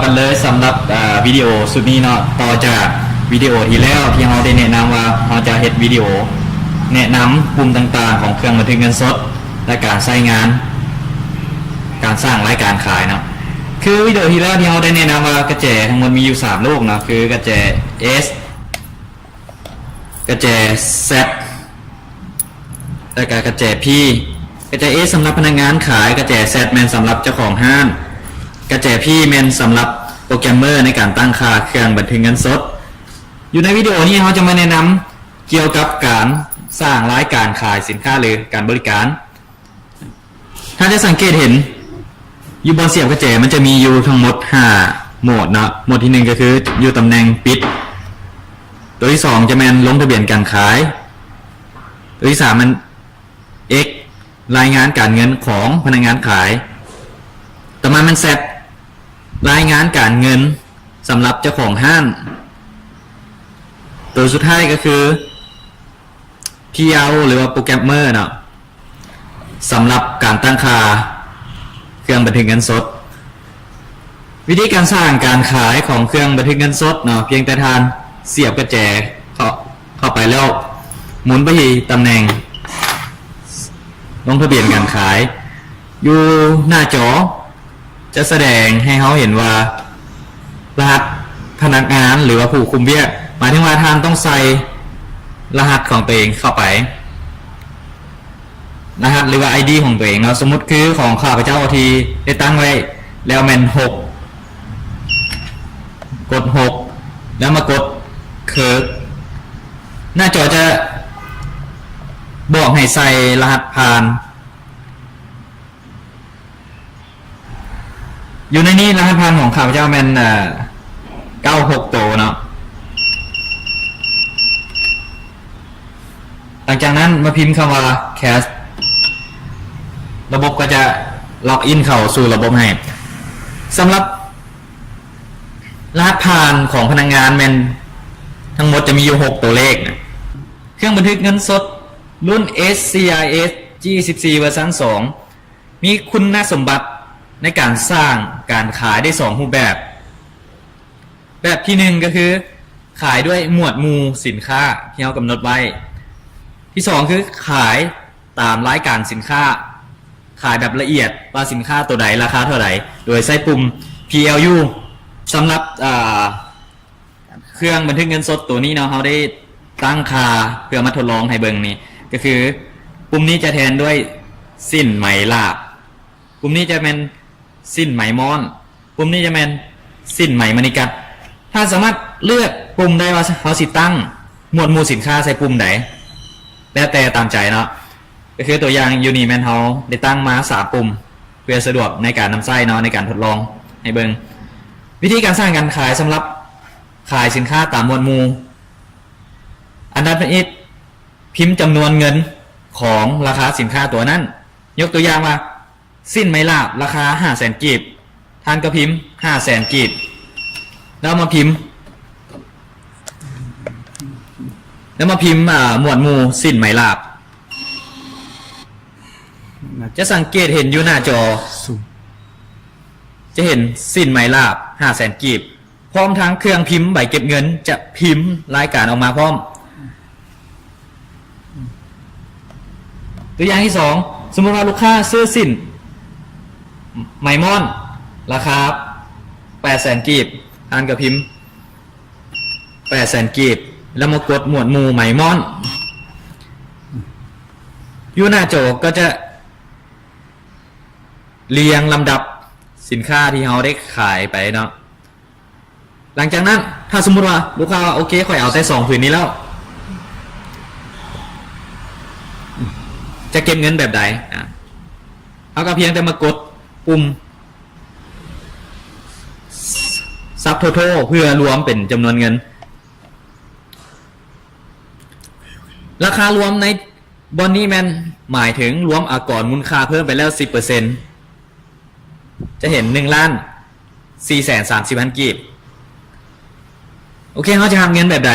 ກັນເລີຍສຳລັບ ເອີ ວິດີໂອຊຸດນີ້ເນາະ. ຕໍ່ຈາກວິດີໂອທີ່ແລ້ວທີ່ເຮົາໄດ້ແນະນຳວ່າເຮົາຈະເຮັດວິດີໂອແນະນຳປຸ່ມຕ່າງໆຂອງເຄື່ອງບັນທຶກເງິນສົດ ແລະ ການໃຊ້ງານ ການສ້າງລາຍການຂາຍເນາະ. ຄືວິດີໂອທີ່ແລ້ວທີ່ເຮົາໄດ້ແນະນຳວ່າກະແຈທັງໝົດມີຢູ່ສາມລູກເນາະ ຄືກະແຈ S ກະແຈ Z ແລ້ວກະກະແຈ P. ກະແຈ S ສຳລັບພະນັກງານຂາຍ, ກະແຈ Z ແມ່ນສຳລັບເຈົ້າຂອງຮ້ານ, ກະແຈ P ແມ່ນສຳລັບໂປຣແກຣມເມີໃນການຕັ້ງຄ່າເຄື່ອງບັນທຶກເງິນສົດ. ຢູ່ໃນວິດີໂອນີ້ເຮົາຈະມາແນະນຳກ່ຽວກັບການສ້າງລາຍການຂາຍສິນຄ້າ ຫຼື ການບໍລິການ. ທ່ານຈະສັງເກດເຫັນຢູ່ບ່ອນສຽບກະແຈ ມັນຈະມີຢູ່ທັງໝົດຫ້າໂໝດເນາະ. ໂໝດທີໜຶ່ງກະຄືຢູ່ຕຳແໜ່ງປິດ, ໂຕທີສອງຈະແມ່ນລົງທະບຽນການຂາຍ, ໂຕທີສາມແມ່ນ X ລາຍງານການເງິນຂອງພະນັກງານຂາຍ, ຕໍ່ມາແມ່ນ Z ລາຍງານການເງິນສຳລັບເຈົ້າຂອງຮ້ານ, ໂຕສຸດທ້າຍກະຄື P L ຫຼືວ່າໂປຣແກຣມເມີເນາະ ສຳລັບການຕັ້ງຄ່າເຄື່ອງບັນທຶກເງິນສົດ. ວິທີການສ້າງການຂາຍຂອງເຄື່ອງບັນທຶກເງິນສົດເນາະ, ພຽງແຕ່ທ່ານສຽບກະແຈເຂົ້າ ເຂົ້າໄປແລ້ວໝູນໄປທີ່ຕຳແໜ່ງລົງທະບຽນການຂາຍ. ຢູ່ໜ້າຈໍຈະສະແດງໃຫ້ເຮົາເຫັນວ່າ ລະຫັດພະນັກງານ ຫຼືວ່າຜູ້ຄຸມວຽກ, ໝາຍເຖິງວ່າທ່ານຕ້ອງໃສ່ລະຫັດຂອງຕົວເອງເຂົ້າໄປ, ລະຫັດ ຫຼືວ່າ ID ຂອງຕົວເອງເນາະ. ສົມມຸດຄືຂອງຂ້າພະເຈົ້າທີ່ໄດ້ຕັ້ງໄວ້ແລ້ວແມ່ນຫົກ, ກົດຫົກ ແລ້ວມາກົດ Clear. ໜ້າຈໍຈະບອກໃຫ້ໃສ່ລະຫັດຜ່ານ. ຢູ່ໃນນີ້ລະຫັດຜ່ານຂອງຂ້າພະເຈົ້າແມ່ນ ເອີ ເກົ້າຫົກໂຕເນາະ. ຫຼັງຈາກນັ້ນມາພິມຄຳວ່າ Cash ລະບົບກໍຈະ log in ເຂົ້າສູ່ລະບົບໃຫ້. ສຳລັບລະຫັດຜ່ານຂອງພະນັກງານແມ່ນທັງໝົດຈະມີຢູ່ຫົກໂຕເລກ. ເຄື່ອງບັນທຶກເງິນສົດລຸ້ນ SCIS G ສິບສີ່ ເວີຊັນສອງ ມີຄຸນນະສົມບັດໃນການສ້າງການຂາຍໄດ້ສອງຮູບແບບ. ແບບທີໜຶ່ງກະຄືຂາຍດ້ວຍໝວດໝູ່ສິນຄ້າທີ່ເຮົາກຳນົດໄວ້. ທີສອງຄືຂາຍຕາມລາຍການສິນຄ້າ, ຂາຍແບບລະອຽດວ່າສິນຄ້າໂຕໃດລາຄາເທົ່າໃດ ໂດຍໃຊ້ປຸ່ມ PLU. ສຳລັບ ເອີ ເຄື່ອງບັນທຶກເງິນສົດໂຕນີ້ເນາະ, ເຮົາໄດ້ຕັ້ງຄ່າເພື່ອມາທົດລອງໃຫ້ເບິ່ງນີ້ ກະຄືປຸ່ມນີ້ຈະແທນດ້ວຍສິ້ນໄໝຫຼາບ, ປຸ່ມນີ້ຈະແມ່ນສິ້ນໄໝມ້ອນ, ປຸ່ມນີ້ຈະແມ່ນສິ້ນໄໝມະນີກັດ. ທ່ານສາມາດເລືອກປຸ່ມໄດ້ວ່າເຮົາຊິຕັ້ງໝວດໝູ່ສິນຄ້າໃສ່ປຸ່ມໃດ ແລ້ວແຕ່ຕາມໃຈເນາະ. ກະຄືຕົວຢ່າງຢູ່ນີ້ແມ່ນເຮົາໄດ້ຕັ້ງມາສາມປຸ່ມ ເພື່ອສະດວກໃນການນຳໃຊ້ເນາະ, ໃນການທົດລອງໃຫ້ເບິ່ງ. ວິທີການສ້າງການຂາຍສຳລັບຂາຍສິນຄ້າຕາມໝວດໝູ່. ອັນດັບທີໜຶ່ງ ພິມຈຳນວນເງິນຂອງລາຄາສິນຄ້າຕົວນັ້ນ. ຍົກຕົວຢ່າງວ່າ ສິ້ນໄໝຫຼາບລາຄາຫ້າແສນກີບ, ທ່ານກໍພິມຫ້າແສນກີບ ແລ້ວມາພິມ ແລ້ວມາພິມ ອາ ໝວດໝູ່ສິ້ນໄໝຫຼາບ. ຈະສັງເກດເຫັນຢູ່ໜ້າຈໍ ຈະເຫັນສິ້ນໄໝຫຼາບຫ້າແສນກີບ ພ້ອມທັງເຄື່ອງພິມໃບເກັບເງິນຈະພິມລາຍການອອກມາພ້ອມ. ຕົວຢ່າງທີສອງ ສົມມຸດວ່າລູກຄ້າຊື້ສິ້ນໄໝມ້ອນລາຄາແປດແສນກີບ, ທ່ານກໍພິມແປດແສນກີບ ແລ້ວມາກົດໝວດໝູ່ໄໝມ້ອນ. ຢູ່ໜ້າຈໍກໍຈະລຽງລຳດັບສິນຄ້າທີ່ເຮົາໄດ້ຂາຍໄປເນາະ. ຫຼັງຈາກນັ້ນ ຖ້າສົມມຸດວ່າລູກຄ້າວ່າ ໂອເຄ ຂ້ອຍເອົາແຕ່ສອງຜືນນີ້ແລ້ວ ຈະເກັບເງິນແບບໃດ? ອາ ເຮົາກໍພຽງແຕ່ມາກົດປຸ່ມ Subtotal ເພື່ອລວມເປັນຈຳນວນເງິນ. ລາຄາລວມໃນບ່ອນນີ້ແມ່ນໝາຍເຖິງລວມອາກອນມູນຄ່າເພີ່ມໄປແລ້ວສິບເປີເຊັນ ຈະເຫັນໜຶ່ງລ້ານສີ່ແສນສາມສິບພັນກີບ. ໂອເຄ ເຮົາຈະຮັບເງິນແບບໃດ?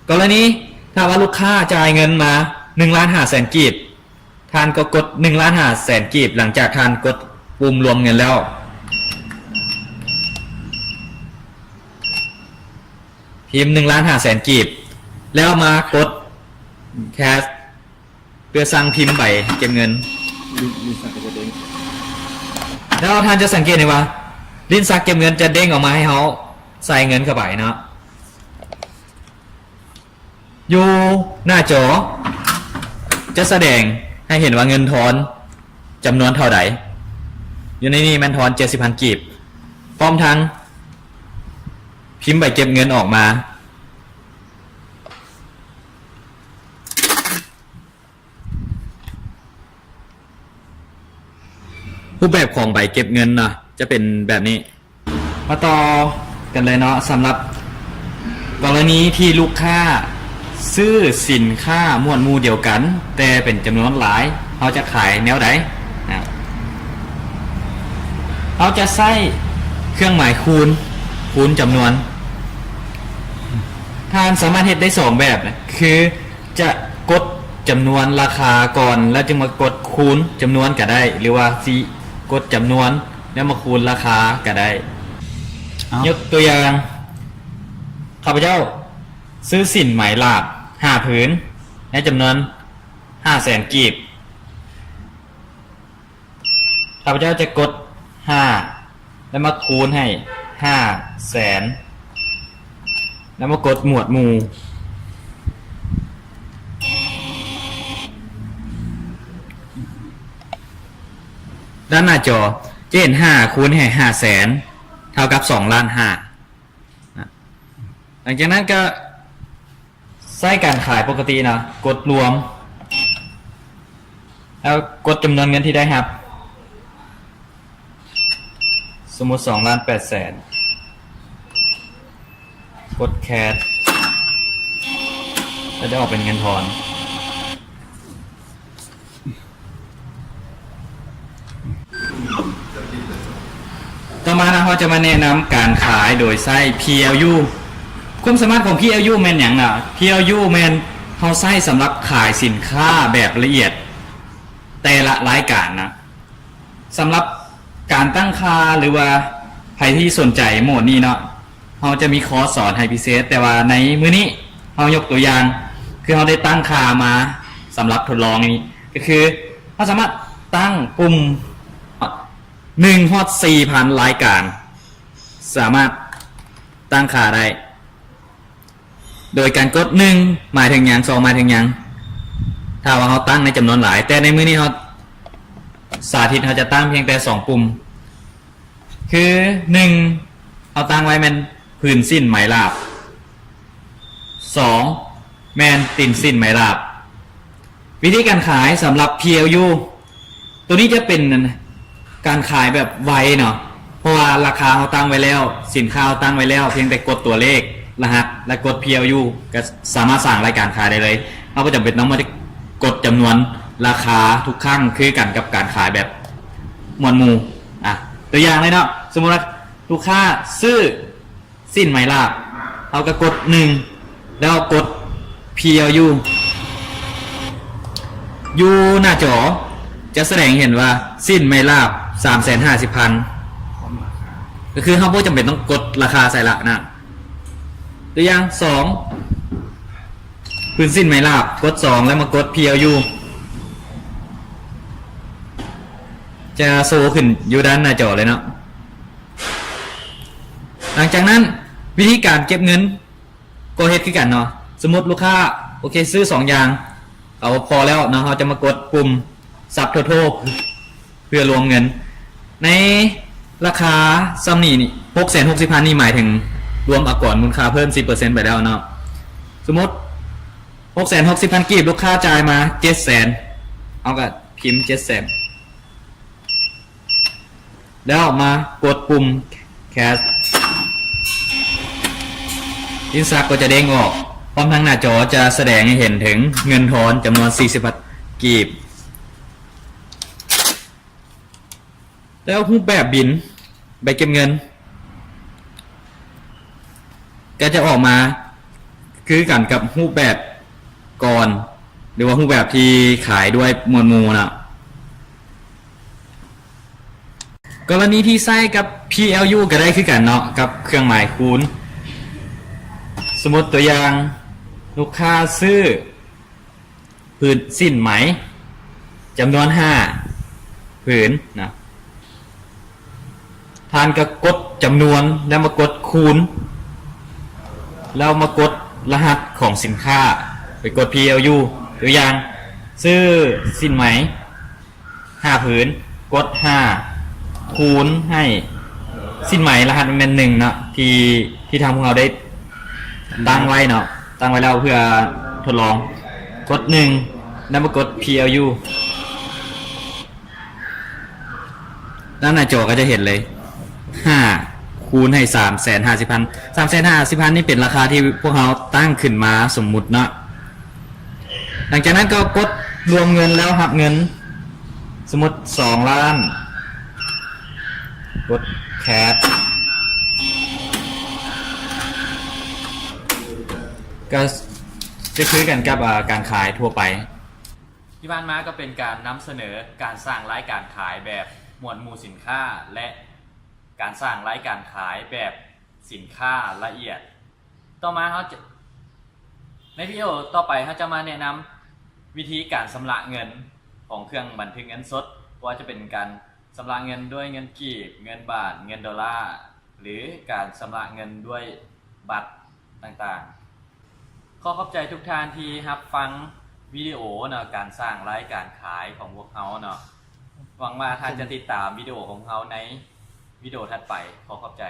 ກໍລະນີຖ້າວ່າລູກຄ້າຈ່າຍເງິນມາໜຶ່ງລ້ານຫ້າແສນກີບ, ທ່ານກໍກົດໜຶ່ງລ້ານຫ້າແສນກີບ ຫຼັງຈາກທ່ານກົດປຸ່ມລວມເງິນແລ້ວ. ພິມໜຶ່ງລ້ານຫ້າແສນກີບ ແລ້ວມາກົດແຄສ ເພື່ອສັ່ງພິມໃບເກັບເງິນ. ແລ້ວທ່ານຈະສັງເກດເຫັນວ່າ ລິ້ນຊັກເກັບເງິນຈະເດ້ງອອກມາໃຫ້ເຮົາໃສ່ເງິນເຂົ້າໄປເນາະ. ຢູ່ໜ້າຈໍຈະສະແດງໃຫ້ເຫັນວ່າເງິນທອນຈຳນວນເທົ່າໃດ. ຢູ່ໃນນີ້ແມ່ນທອນເຈັດສິບພັນກີບ ພ້ອມທັງພິມໃບເກັບເງິນອອກມາ. ຮູບແບບຂອງໃບເກັບເງິນເນາະ ຈະເປັນແບບນີ້. ມາຕໍ່ກັນເລີຍເນາະ ສຳລັບກໍລະນີທີ່ລູກຄ້າຊື້ສິນຄ້າໝວດໝູ່ດຽວກັນ ແຕ່ເປັນຈຳນວນຫຼາຍ ເຮົາຈະຂາຍແນວໃດນະ? ເຮົາຈະໃຊ້ເຄື່ອງໝາຍຄູນ ຄູນຈຳນວນ. ທ່ານສາມາດເຮັດໄດ້ສອງແບບນະ ຄືຈະກົດຈຳນວນລາຄາກ່ອນ ແລ້ວຈຶ່ງມາກົດຄູນຈຳນວນກະໄດ້ ຫຼືວ່າຊິກົດຈຳນວນ ແລ້ວມາຄູນລາຄາກະໄດ້. ເອົ້າ ຍົກຕົວຢ່າງ ຂ້າພະເຈົ້າຊື້ສິ້ນໄໝຫຼາບຫ້າຜືນ ໃນຈຳນວນຫ້າແສນກີບ. ຂ້າພະເຈົ້າຈະກົດຫ້າ ແລ້ວມາຄູນໃຫ້ຫ້າແສນ ແລ້ວມາກົດໝວດໝູ່. ດ້ານໜ້າຈໍຈະເຫັນຫ້າຄູນໃຫ້ຫ້າແສນ ເທົ່າກັບສອງລ້ານຫ້າ. ຫຼັງຈາກນັ້ນກະໃຊ້ການຂາຍປົກກະຕິເນາະ ກົດລວມ ແລ້ວກົດຈຳນວນເງິນທີ່ໄດ້ຮັບ ສົມມຸດສອງລ້ານແປດແສນ ກົດແຄສ ແລ້ວຈະອອກເປັນເງິນທອນ. ຕໍ່ມານະ ເຮົາຈະມາແນະນຳການຂາຍໂດຍໃຊ້ ພີແອລຢູ. ຄວາມສາມາດຂອງ ພີແອລຢູ ແມ່ນຫຍັງນະ? ພີແອລຢູ ແມ່ນເຮົາໃຊ້ສຳລັບຂາຍສິນຄ້າແບບລະອຽດແຕ່ລະລາຍການນະ. ສຳລັບການຕັ້ງຄ່າ ຫຼືວ່າໃຜທີ່ສົນໃຈໂໝດນີ້ເນາະ ເຮົາຈະມີຄອສສອນໃຫ້ພິເສດ, ແຕ່ວ່າໃນມື້ນີ້ເຮົາຍົກຕົວຢ່າງ ຄືເຮົາໄດ້ຕັ້ງຄ່າມາສຳລັບທົດລອງນີ້ ກໍຄືເຮົາສາມາດຕັ້ງປຸ່ມ ໜຶ່ງຮອດສີ່ພັນລາຍການ ສາມາດຕັ້ງຄ່າໄດ້ ໂດຍການກົດ ໜຶ່ງ ໝາຍເຖິງຫຍັງ? ສອງ ໝາຍເຖິງຫຍັງ? ຖ້າວ່າເຮົາຕັ້ງໃນຈຳນວນຫຼາຍ, ແຕ່ໃນມື້ນີ້ເຮົາສາທິດ ເຮົາຈະຕັ້ງພຽງແຕ່ສອງປຸ່ມ ຄື ໜຶ່ງ ເຮົາຕັ້ງໄວ້ແມ່ນຜືນສິ້ນໄໝຫຼາບ, ສອງ ແມ່ນຕີນສິ້ນໄໝຫຼາບ. ວິທີການຂາຍສຳລັບ ພີແອລຢູ ໂຕນີ້ຈະເປັນການຂາຍແບບໄວເນາະ ເພາະວ່າລາຄາເຮົາຕັ້ງໄວ້ແລ້ວ, ສິນຄ້າເຮົາຕັ້ງໄວ້ແລ້ວ, ພຽງແຕ່ກົດຕົວເລກ, ລະຫັດ ແລະ ກົດ ພີແອລຢູ ກໍສາມາດສ້າງລາຍການຂາຍໄດ້ເລີຍ. ເຮົາບໍ່ຈຳເປັນຕ້ອງມາໄດ້ກົດຈຳນວນລາຄາທຸກຄັ້ງ ຄືກັນກັບການຂາຍແບບໝວດໝູ່. ອາ ຕົວຢ່າງເລີຍເນາະ, ສົມມຸດວ່າລູກຄ້າຊື້ ສິ້ນໄໝຫຼາບ ເຮົາກໍກົດ ໜຶ່ງ ແລ້ວກົດ ພີແອລຢູ ຢູ່ໜ້າຈໍຈະສະແດງເຫັນວ່າ ສິ້ນໄໝຫຼາບ ສາມແສນຫ້າສິບພັນ ກໍຄືເຮົາບໍ່ຈຳເປັນຕ້ອງກົດລາຄາໃສ່ລະນະ. ຕົວຢ່າງ ສອງ ຜືນສິ້ນໄໝຫຼາບ ກົດ ສອງ ແລ້ວມາກົດ ພີແອລຢູ ຈະໂຊຂຶ້ນຢູ່ດ້ານໜ້າຈໍເລີຍເນາະ. ຫຼັງຈາກນັ້ນ ວິທີການເກັບເງິນກໍເຮັດຄືກັນເນາະ. ສົມມຸດລູກຄ້າ ໂອເຄ ຊື້ສອງຢ່າງ ເອົາພໍແລ້ວເນາະ, ເຮົາຈະມາກົດປຸ່ມ ຊັບໂທໂທ ເພື່ອລວມເງິນ. ໃນລາຄາສ່ຳນີ້ນີ້ ຫົກແສນຫົກສິບພັນນີ້ ໝາຍເຖິງລວມອາກອນມູນຄ່າເພີ່ມ ສິບເປີເຊັນ ໄປແລ້ວເນາະ. ສົມມຸດ ຫົກແສນຫົກສິບພັນກີບ ລູກຄ້າຈ່າຍມາ ເຈັດແສນ ເຮົາກໍພິມ ເຈັດແສນ ແລ້ວມາກົດປຸ່ມ ແຄສ ອິນຊັກກໍຈະເດ້ງອອກ ພ້ອມທັງໜ້າຈໍຈະສະແດງໃຫ້ເຫັນເຖິງເງິນທອນຈຳນວນ ສີ່ສິບພັນກີບ. ແລ້ວຮູບແບບບິນ ໃບເກັບເງິນ ກໍຈະອອກມາຄືກັນກັບຮູບແບບກ່ອນ ຫຼືວ່າຮູບແບບທີ່ຂາຍດ້ວຍໝວດໝູ່ເນາະ. ກໍລະນີທີ່ໃຊ້ກັບ ພີແອລຢູ ກໍໄດ້ຄືກັນເນາະ ກັບເຄື່ອງໝາຍຄູນ. ສ ສົມມຸດຕົວຢ່າງ ລູກຄ້າຊື້ຜືນສິ້ນໄໝຈຳນວນຫ້າຜືນນະ ທ່ານກໍກົດຈຳນວນ ແລ້ວມາກົດຄູນ ແລ້ວມາກົດລະຫັດຂອງສິນຄ້າ ໄປກົດ PLU ຕົວຢ່າງ ຊື້ສິ້ນໄໝ ຫ້າຜືນ ກົດຫ້າ ຄູນໃຫ້ສິ້ນໄໝລະຫັດແມ່ນໜຶ່ງເນາະ ທີ່ ທີ່ທາງພວກເຮົາໄດ້ຕັ້ງໄວ້ເນາະ ຕັ້ງໄວ້ແລ້ວເພື່ອທົດລອງ ກົດໜຶ່ງ ແລ້ວມາກົດ PLU ໜ້າ ໜ້າຈໍກໍຈະເຫັນເລີຍ ຫ້າ ຄູນໃຫ້ ສາມແສນຫ້າສິບພັນ ສາມແສນຫ້າສິບພັນນີ້ເປັນລາຄາທີ່ພວກເຮົາຕັ້ງຂຶ້ນມາສົມມຸດເນາະ. ຫຼັງຈາກນັ້ນກໍກົດລວມເງິນແລ້ວຮັບເງິນ ສົມມຸດສອງລ້ານ ກົດ Cash ກໍຈະຄືກັນກັບ ອາ ການຂາຍທົ່ວໄປ. ທີ່ຜ່ານມາກໍເປັນການນຳສະເໜີການສ້າງລາຍການຂາຍແບບໝວດໝູ່ສິນຄ້າ ແລະ ການສ້າງລາຍການຂາຍແບບສິນຄ້າລະອຽດ. ຕໍ່ມາເຮົາຈະ ໃນວິດີໂອຕໍ່ໄປເຮົາຈະມາແນະນຳວິທີການຊຳລະເງິນຂອງເຄື່ອງບັນທຶກເງິນສົດ, ບໍ່ວ່າຈະເປັນການຊຳລະເງິນດ້ວຍເງິນກີບ, ເງິນບາດ, ເງິນໂດລາ ຫຼື ການຊຳລະເງິນດ້ວຍບັດຕ່າງໆ. ຂໍຂອບໃຈທຸກທ່ານທີ່ຮັບຟັງວິດີໂອເນາະ ການສ້າງລາຍການຂາຍຂອງພວກເຮົາເນາະ. ຫວັງວ່າທ່ານຈະຕິດຕາມວິດີໂອຂອງເຮົາໃນວິດີໂອຖັດໄປ. ຂໍຂອບໃຈ.